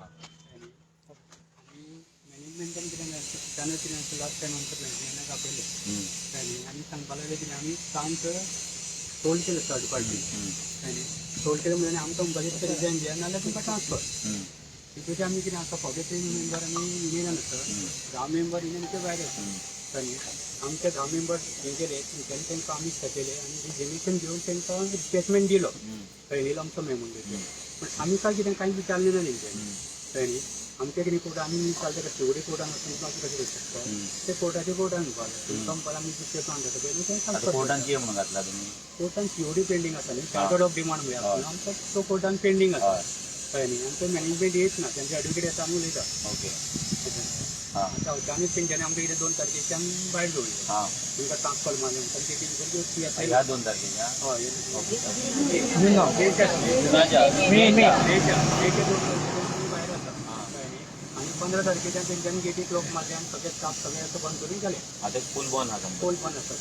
आनी मॅनेजमेंटान कितें जालें, ताणें कितें लास्ट टायम आमकां मॅनेजमेंटाक आपयलें. कळ्ळें न्ही? आनी सांगपाक लागले कितें, आमी प्लांट सोल्ड केले थर्ड पार्टी. कळ्ळें न्ही? सोल्ड केले म्हणल्यार आमकां म्हणपाचें तुमकां रिजायन दिया, नाजाल्यार तुमकां ट्रान्सफर. तितूचे आमी कितें आसा, 43 मेंबर आमी युनियनान आसा, 10 मेंबर युनियनाच्या भायर आसा. कळ्ळें न्ही? आमचे 10 मेंबर हे गेले, तेंच्यांनी तांकां आमी थकयले आनी रिजिग्नेशन घेवन तांकां रिप्लेसमेंट दिलो. कळ्ळें? आमचो मेमो म्हणून. पण आमी काय कितें कांय विचारलें ना तेंच्यांनी. कळ्ळें न्ही? आमचें कितें कोर्ट आमी चालता, शिवडी कोर्टान वचून आमी कशें करूं शकता? ते कोर्टाचे कोर्टान म्हणपाक लागले, तुमकां म्हणपाक आमी दुसरे प्लांट आसा पळय न्हू, ते आतां ट्रान्सफर. कोर्टान कितें म्हणून घातला तुमी? कोर्टान सीओडी पेंडींग आसा न्ही, चार्टर ऑफ डिमांड म्हणल्यार आमचो तो कोर्टान पेंडींग आसा. कळ्ळें न्ही? आमचो मॅनेजमेंट येत ना, तेंचे एडवोकेट येता आनी उलयता. आतां अचानक तेंच्यांनी आमकां कितें 2 तारखेच्यान भायर दवरलें. तुमकां ट्रान्सफर मारलें म्हणटा ते भितर ती येता. ह्या 2 तारखेच्या? हय. जुनाच्या? मेच्या 2 तारखेच्यान तुमी भायर आसा. कळ्ळें न्ही? आनी 15 तारखेच्यान तेंच्यांनी गेटीक लॉक मारले आनी सगळे स्टाफ सगळे असं बंद करून गेले. आतां फूल बंद आहा? पोल बंद आसा.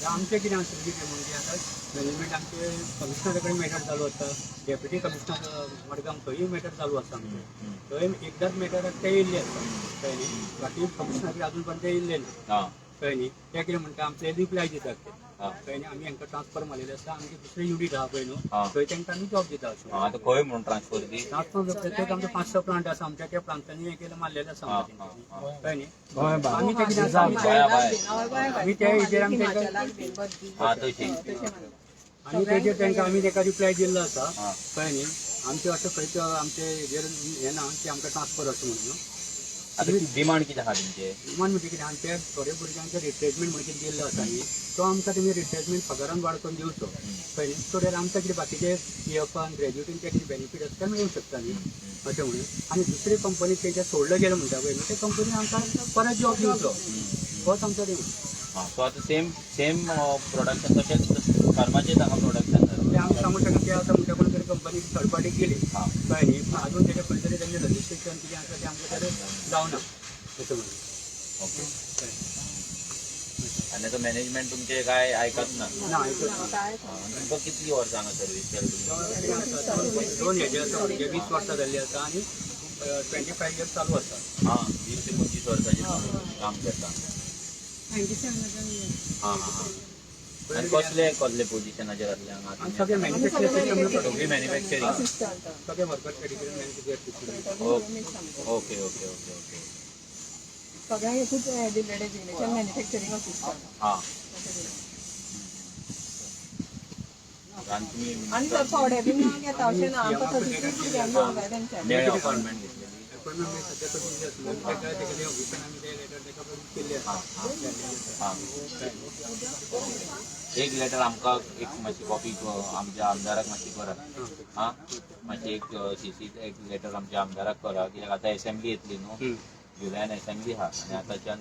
आमचें कितें आसा कितें म्हणजे आतां मॅनेजमेंट आमचे कमिशनरा कडेन मॅटर चालू आसा, डेप्युटी कमिशनर मडगांव थंयूय मॅटर चालू आसा आमचें. थंय एकदांच मॅटराक ते येयल्ले आसा. कळ्ळें न्ही? बाकी कमिशनर अजून पर्यंत येयल्ले ना. कळ्ळें न्ही? ते कितें म्हणटा, आमचे रिप्लाय दितात ते. कळ्ळें न्ही? आमी हांकां ट्रान्सफर मारलेले आसा, आमचे दुसरे युनीट आहा पळय न्हू, थंय तांकां आमी जॉब दिता अशें. आतां खंय म्हणून ट्रान्सफर ती? ट्रान्सफर प्रत्येक आमचे 5-6 प्लांट आसा आमच्या, त्या प्लांटांनी हें केलं मारलेलें आसा आमकां तेंच्यांनी. कळ्ळें न्ही? आमी ते कितें आसा, गोंया भायर. आमी त्या हेजेर आमी तांकां हा, तशी. आनी तेजेर तांकां आमी ताका रिप्लाय दिल्लो आसा. कळ्ळें न्ही? आमचें अशें खंयच आमचे हेजेर हें ना की आमकां ट्रान्सफर अशें म्हणून न्हू. आतां डिमांड कितें आहा तुमचे? डिमांड म्हणजे कितें, आमच्या थोड्या भुरग्यांचे रिट्रेसमेंट म्हणून कितें दिल्लो आसा न्ही, तो आमकां तेमी रिट्रेसमेंट पगारान वाड करून दिवचो. कळ्ळें न्ही? सो that आमकां कितें बाकीचे पीएफान ग्रॅज्युएटीन कितें बेनिफीट आसा ते मेळूंक शकता न्ही अशें म्हणून. आनी दुसरी कंपनी तेच्या सोडलं गेलें म्हणटा पळय न्हू, ते कंपनीन आमकां परत जॉब दिवचो, होच आमचो डिमांड. हा, सो आतां सेम सेम प्रोडक्शन, तशेंच फार्माचें हांगा प्रोडक्शन जाता. ते आमी सांगूंक शकना, ते आतां म्हणटा कोण तरी कंपनी थर्ड पार्टीक गेली. कळ्ळें न्ही? पूण अजून तेजें खंय तरी तेंचें रजिस्ट्रेशन कितें आसा तें आमकां तर जावना अशें म्हणून. कळ्ळें? आनी आतां मॅनेजमेंट तुमचें काय आयकत ना? ना, आयकत ना. तुमकां कितली वर्सां हांगा सर्वीस केल्या तुमी? दोन हेजे आसा भुरगे, 20 वर्सां जाल्ली आसा आनी 25 इयर्स चालू आसा. हा, 20 ते 25 वर्सांचें काम करता. हा हा हा आनी कसले कसले पोझिशनाचेर आसले हांगा आनी तुमी? सगळे मॅन्युफॅक्चर सिस्टम. सगळी मॅन्युफॅक्चरींग. सगळे worker category manufacture system. Okay okay okay okay सगळ्यांक एकूच दिल्लें डेजिग्नेशन, मॅन्युफॅक्चरींग असिस्टंट. आनी तुमी आनी सर, थोडे बीन घेता अशें ना, आमकां 33 भुरग्यांक घेवंक जाय तेंच्यांनी. मेळ्ळे अपॉयंटमेंट घेतलेली? अपॉइंटमेंट सध्या तो बिजी आसलो, आमी ताका तेगेले ऑफिसान आमी ते लेटर ताका केल्ले आसा. एक लेटर आमकां एक मातशी कॉपी आमच्या आमदाराक मातशी करा. हा, मातशी एक सीसी एक लेटर आमच्या आमदाराक करा, कित्याक आतां एसेंब्ली येतली न्हू, जुलयान एसेंब्ली आहा आनी आतांच्यान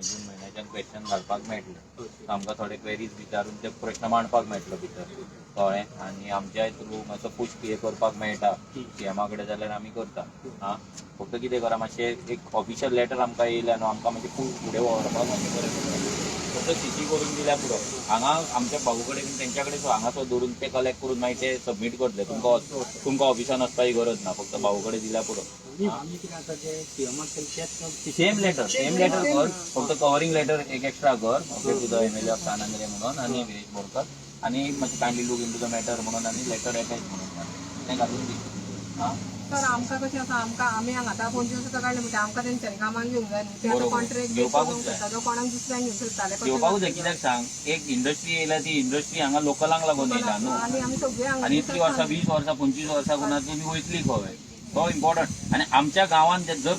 जून म्हयन्याच्यान क्वेश्चन घालपाक मेळटलें. सो आमकां थोडे क्वेरीज विचारून ते प्रश्न मांडपाक मेळटलो भितर. कळ्ळें? आनी आमच्याय थ्रू मातसो पुश हे करपाक मेळटा सीएमा कडेन जाल्यार आमी करता. हा, फक्त कितें करा, मातशें एक ऑफिशियल लेटर आमकां येयलें न्हू, आमकां मातशें फुडें व्हरपाक मातशें बरें पडटा. फक्त सीसी करून दिल्यार पुरो. हांगा आमच्या बाबू कडेन बीन तेंच्या कडेन हांगा सो दवरून ते कलेक्ट करून मागीर ते सबमीट करतले. तुमकां ऑफिसान वचपाची गरज ना, फक्त बाबू कडेन दिल्यार पुरो. आनी आमी कितें आसा, ते सीएमाक तेच सेम लेटर, सेम लेटर कर, फक्त कवरिंग लेटर एक एक्स्ट्रा कर, okay, to the MLA of San Andre म्हणून आनी विरेश बोरकर आनी मातशें kindly look into the matter म्हणून आनी लेटर अटॅच म्हणून तें घालून दी. हा. तर आमकां कशें आसा, आमकां आमी हांगा आतां 25 वर्सां काडलें म्हणटा, आमकां तेंच्यांनी कामाक घेवंक जाय न्हू. ते आतां कॉन्ट्रॅक्ट घेवपाकूच जाय. शकता, जो कोणाक दुसऱ्यांक घेवंक शकताले. घेवपाकूच जाय. कित्याक सांग, एक इंडस्ट्री येयल्या, ती इंडस्ट्री हांगा लोकलांक लागून येयला न्हू. आनी आमी सगळे हांगा. आनी इतली वर्सां, 20 वर्सां, 25 वर्सां कोणा तुमी वयतली खंय? तो इम्पॉर्टंट. आनी आमच्या गांवांत जर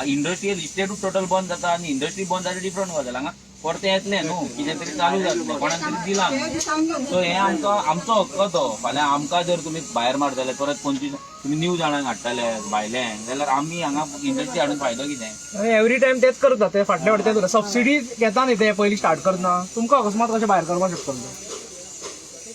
इंडस्ट्रियल इस्टेटूच टोटल बंद जाता आनी इंडस्ट्री बंद जाल्यार डिफरंट गजाल. हांगा परतें येतलें न्हू, कितें तरी चालू जातलें, कोणाक तरी दिलां. सो हें आमकां आमचो हक्क तो. फाल्यां आमकां जर तुमी भायर मारतले, परत 25 तुमी न्यू जाणांक हाडटले भायले, जाल्यार आमी हांगा इंडस्ट्री हाडून फायदो कितें? एवरी टायम तेच करता ते, फाटल्या फाटी तेच करता. सबसिडी घेता न्ही ते पयलीं स्टार्ट करतना, तुमकां अकस्मात कशें भायर करपाक शकतले ते?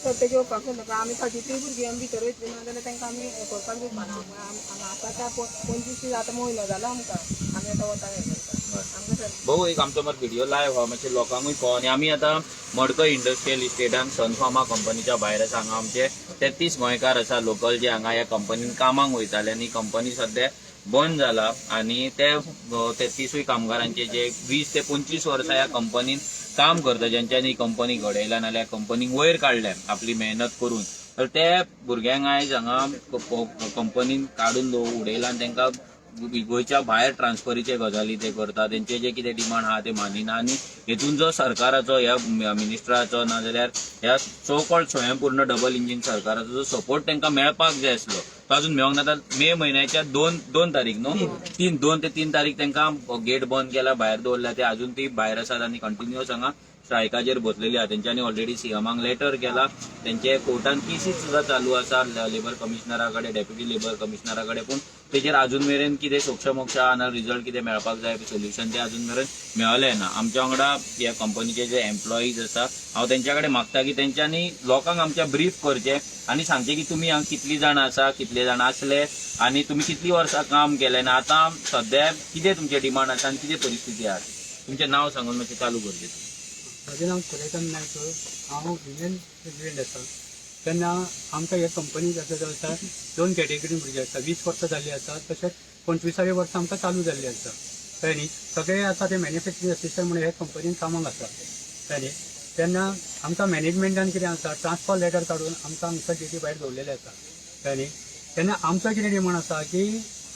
तर ते घेवपाक शकता. आमी 33 भुरगीं आमी भितर वयतली ना जाल्यार तांकां आमी हें करपाक दिवपाना. हांगा आसा त्या 25, आतां म्हयनो जालो आमकां, आमी आतां वता हें करता. आमकां सर भाऊ, एक आमचो मरे व्हिडिओ लायव्ह आहा, मातशें लोकांकूय कळो. आनी आमी आतां मडकय इंडस्ट्रियल इस्टेटान सन फार्मा कंपनीच्या भायर आसा. हांगा आमचे 33 गोंयकार आसा लोकल, जे हांगा ह्या कंपनीन कामाक वयताले आनी कंपनी सद्या बंद जाला. आनी ते 33ूय कामगारांचे जे 20 ते 25 वर्सां ह्या कंपनीन काम करता, ज्यांच्यानी ही कंपनी घडयला नाल्यार कंपनीक वयर काडल्या आपली मेहनत करून, तर ते भुरग्यांक आयज हांगा कंपनीन काडून उडयला आनी तांकां गोंयच्या भायर ट्रान्सफरीचे गजाली ते करता. तेंचे जे कितें डिमांड आहा ते मानिना. आनी हेतून जो सरकाराचो, ह्या मिनिस्टराचो, नाजाल्यार ह्या सो कॉल्ड स्वयंपूर्ण डबल इंजीन सरकाराचो जो सपोर्ट तांकां मेळपाक जाय आसलो तो अजून मेळोंक ना. आतां मे म्हयन्याच्या 2 तारीख न्हू, 2 ते 3 तारीख तांकां गेट बंद केला, भायर दवरल्या. ते अजून ती भायर आसात आनी कंटिन्युअस हांगा स्ट्रायकाचेर बसलेली आहा. तेंच्यांनी ऑलरेडी सीएमाक लेटर केला. तेंचे कोर्टान केसीस सुद्दां चालू आसा लेबर कमिशनरा कडेन, डेप्युटी लेबर कमिशनरा कडेन, पूण तेजेर अजून मेरेन कितें सोक्ष मोक्ष ना रिजल्ट कितें मेळपाक जाय सोल्युशन तें अजून मेरेन मेळलें ना. आमच्या वांगडा ह्या कंपनीचे जे एम्प्लॉईज आसा, हांव तेंच्या कडेन मागता की तेंच्यांनी लोकांक आमच्या ब्रीफ करचें आनी सांगचें की तुमी हांगा कितली जाणां आसा, कितले जाणां आसले आनी तुमी कितली वर्सां काम केलें आनी आतां सद्या कितें तुमचें डिमांड आसा आनी कितें परिस्थिती आसा. तुमचें नांव सांगून मातशें चालू करचें. म्हजें नांव सुरेकांत नायक, हांव युनियन प्रेसिडेंट आसा. तेन्ना आमकां हे कंपनीक आसा जो आसा दोन कॅटेगरी भुरगे आसा. 20 वर्सां जाल्ली आसा, तशेंच 25व्या वर्सा आमकां चालू जाल्ली आसा. कळ्ळें न्ही? सगळे आसा ते मॅन्युफॅक्चरींग असिस्टंट म्हणून हे कंपनीन कामाक आसा. कळ्ळें न्ही? तेन्ना आमकां मॅनेजमेंटान कितें आसा, ट्रान्सफर लेटर काडून आमकां हांगसर गेटी भायर दवरलेले आसा. कळ्ळें न्ही? तेन्ना आमचो कितें डिमांड आसा की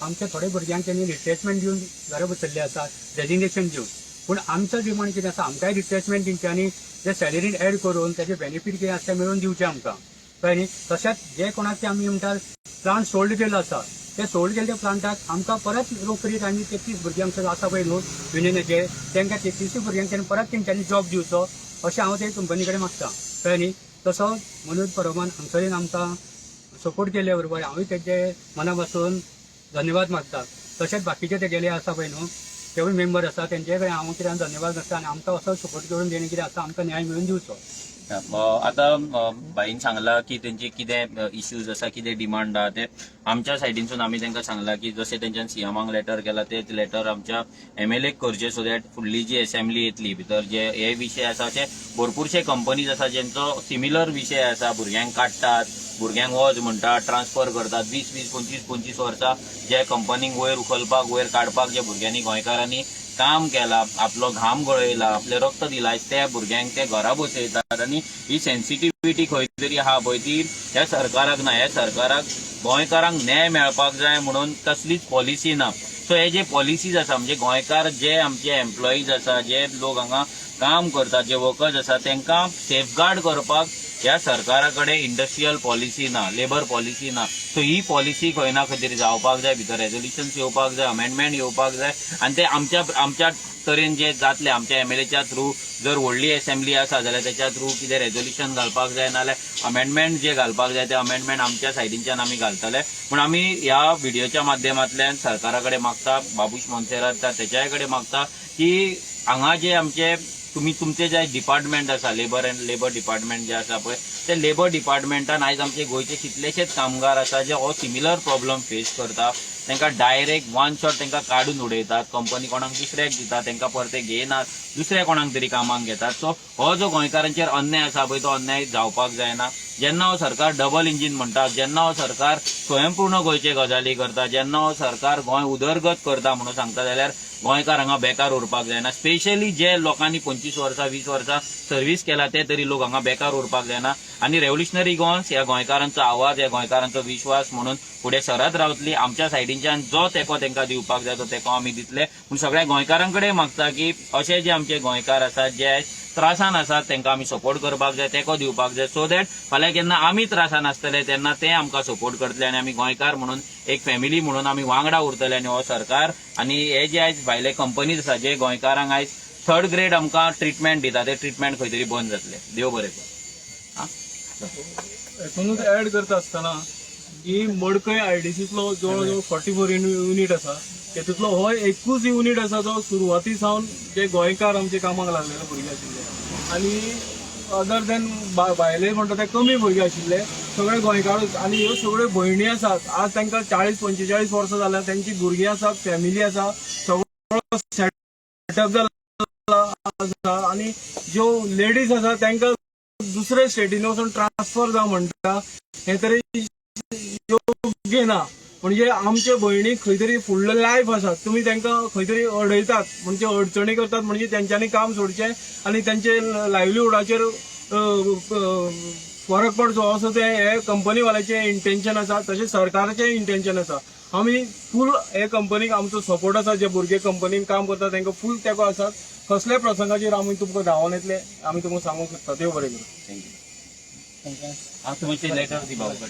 आमच्या थोडे भुरग्यांक तेणी रिट्रेचमेंट दिवन घरा बसयल्ले आसा, रेजिग्नेशन दिवन. पूण आमचो डिमांड कितें आसा, आमकांय रिट्रेचमेंट तेंच्यांनी जे सॅलरीन एड करून तेजे बेनिफीट कितें आसा ते मेळोवन दिवचे आमकां. कळ्ळें न्ही? तशेंच जे कोणाक ते आमी म्हणटात प्लांट सोल्ड केल्लो आसा, ते सोल्ड केल्ल्या प्लांटाक आमकां परत रोखडीच आमी 33 भुरगे आमचे आसा पळय न्हू युनियनाचे, तांकां 33 भुरग्यांक तेणी परत तेंच्यांनी जॉब दिवचो अशें हांव ते कंपनी कडेन मागता. कळ्ळें न्ही? तसो मनोज परबान हांगसरीन आमकां सपोर्ट केल्या बरोबर हांवूय तेजे मना पासून धन्यवाद मागता. तशेंच बाकीचे तेगेले आसा पळय न्हू तेवूय मेंबर आसा, तेंचे कडेन हांव कितें धन्यवाद मागता आनी आमकां असो सपोर्ट करून तेणी कितें आसा आमकां न्याय मेळून दिवचो. आतां भाईन सांगला की तेंचे कितें इश्यूज आसा, कितें डिमांड आहा. ते आमच्या सायडीनसून आमी तांकां सांगला की जशें तेंच्यान सीएमाक लेटर केला तेच लेटर आमच्या एमएलएक करचें, सो that फुडली जी असेंब्ली येतली भितर जे हे विशय आसा, अशे भरपूरशे कंपनीज आसा जेंचो सिमिलर विशय आसा. भुरग्यांक काडटात, भुरग्यांक वच म्हणटात, ट्रान्सफर करतात. 20 20 25 25 वर्सां जे कंपनीक वयर उखलपाक, वयर काडपाक जे भुरग्यांनी, गोंयकारांनी काम केला, आपलो घाम गळयला, आपलें रक्त दिला, त्या भुरग्यांक ते घरा बसयतात. आनी ही सेन्सिटिविटी खंय तरी आहा पळय ती ह्या सरकाराक ना. ह्या सरकाराक गोंयकारांक न्याय मेळपाक जाय म्हणून कसलीच पॉलिसी ना. सो हे जे पॉलिसीज आसा, म्हणजे गोंयकार जे आमचे एम्प्लॉईज आसा, जे लोक हांगा काम करतात, जे वर्कर्स आसा, तांकां सेफगार्ड करपाक ह्या सरकारा कडेन इंडस्ट्रियल पॉलिसी ना, लेबर पॉलिसी ना. सो ही पॉलिसी खंय ना खंय तरी जावपाक जाय, भितर रेजोल्युशन येवपाक जाय, अमेंडमेंट येवपाक जाय. आनी ते आमच्या आमच्या तरेन जे जातले, आमच्या एमएलएच्या थ्रू जर व्हडली असेंब्ली आसा जाल्यार त्याच्या थ्रू कितें रेजोल्युशन घालपाक जाय, नाल्यार अमेंडमेंट जे घालपाक जाय ते अमेंडमेंट आमच्या सायडीनच्यान आमी घालतले. पूण आमी ह्या व्हिडियोच्या माध्यमांतल्यान सरकारा कडेन मागता, बाबूश मोन्सेरात तेच्याय कडेन मागता की हांगा जे आमचे तुमी तुमचे जे डिपार्टमेंट आसा, लेबर अँड लेबर डिपार्टमेंट जे आसा पळय, ते लेबर डिपार्टमेंटान आयज आमचे गोंयचे कितलेशेच कामगार आसा जे हो सिमिलर प्रॉब्लम फेस करता. तांकां डायरेक्ट वन शॉट तांकां काडून उडयतात, कंपनी कोणाक दुसऱ्याक दिता, तांकां परते घेयनात, दुसऱ्या कोणाक तरी कामाक घेतात. सो हो जो गोंयकारांचेर अन्याय आसा पळय तो अन्याय जावपाक जायना. जेन्ना हो सरकार डबल इंजीन म्हणटा, जेन्ना हो सरकार स्वयंपूर्ण गोंयचे गजाली करता, जेन्ना हो सरकार गोंय उदरगत करता म्हणून सांगता, जाल्यार गोंयकार हांगा बेकार उरपाक जायना. स्पेशली जे लोकांनी 25 वर्सां, 20 वर्सां सर्वीस केला ते तरी लोक हांगा बेकार उरपाक जायना. आनी रेव्होल्युशनरी गोवन्स ह्या गोंयकारांचो आवाज, ह्या गोंयकारांचो विश्वास म्हणून फुडें सरत रावतली. आमच्या सायडीनच्यान जो तेंको तांकां दिवपाक जाय तो तेंको आमी दितले. पूण सगळ्या गोंयकारां कडेन मागता की अशे जे आमचे गोंयकार आसात जे आयज त्रासान आसात तांकां आमी सपोर्ट करपाक जाय, तेंको दिवपाक जाय, सो that फाल्यां केन्ना आमी त्रासान आसतले तेन्ना ते आमकां सपोर्ट करतले आनी आमी गोंयकार म्हणून एक फॅमिली म्हणून आमी वांगडा उरतले. आनी हो सरकार आनी हे जे आयज भायले कंपनीज आसा जे गोंयकारांक आयज थर्ड ग्रेड आमकां ट्रिटमेंट दिता, ते ट्रिटमेंट खंय तरी बंद जातले. देव बरें करूं. हेतूनच ऍड करता आसतना की मडकय आयडीसीतलो जवळ जवळ 44 युनीट आसा, तेतूंतलो हो एकूच युनीट आसा जो सुरवाती सावन जे गोंयकार आमचे कामाक लागलेले भुरगे आशिल्ले आनी अदर दॅन भायले म्हणटा ते कमी भुरगे आशिल्ले, सगळे गोंयकारूच. आनी ह्यो सगळ्यो भयणी आसात, आज तांकां 40 45 वर्सां जाल्या, तेंची भुरगीं आसात, फॅमिली आसा, सगळो. सेटअप जाल्लो आसा आनी ज्यो लेडीज आसा तांकां दुसरे स्टेटीन वचून ट्रान्सफर जावं म्हणटा, हें तरी योग्य ना. म्हणजे आमचे भयणीक खंय तरी फुडलो लायफ आसा, तुमी तांकां खंय तरी अडयतात, म्हणजे अडचणी करतात, म्हणजे तेंच्यांनी काम सोडचें आनी तेंचे लायवलीहुडाचेर फरक पडचो असो ते हे कंपनीवाल्याचें इंटेन्शन आसा, तशें सरकाराचें इंटेन्शन आसा. आमी फूल हे कंपनीक आमचो सपोर्ट आसा. जे भुरगे कंपनीन काम करता तांकां फूल तेंको आसा. कसल्या प्रसंगाचेर आमी तुमकां धांवोन येतले, आमी तुमकां सांगूंक शकता. देव बरें करूं. हांव तुमचे लेटर दी बाबू कडेन.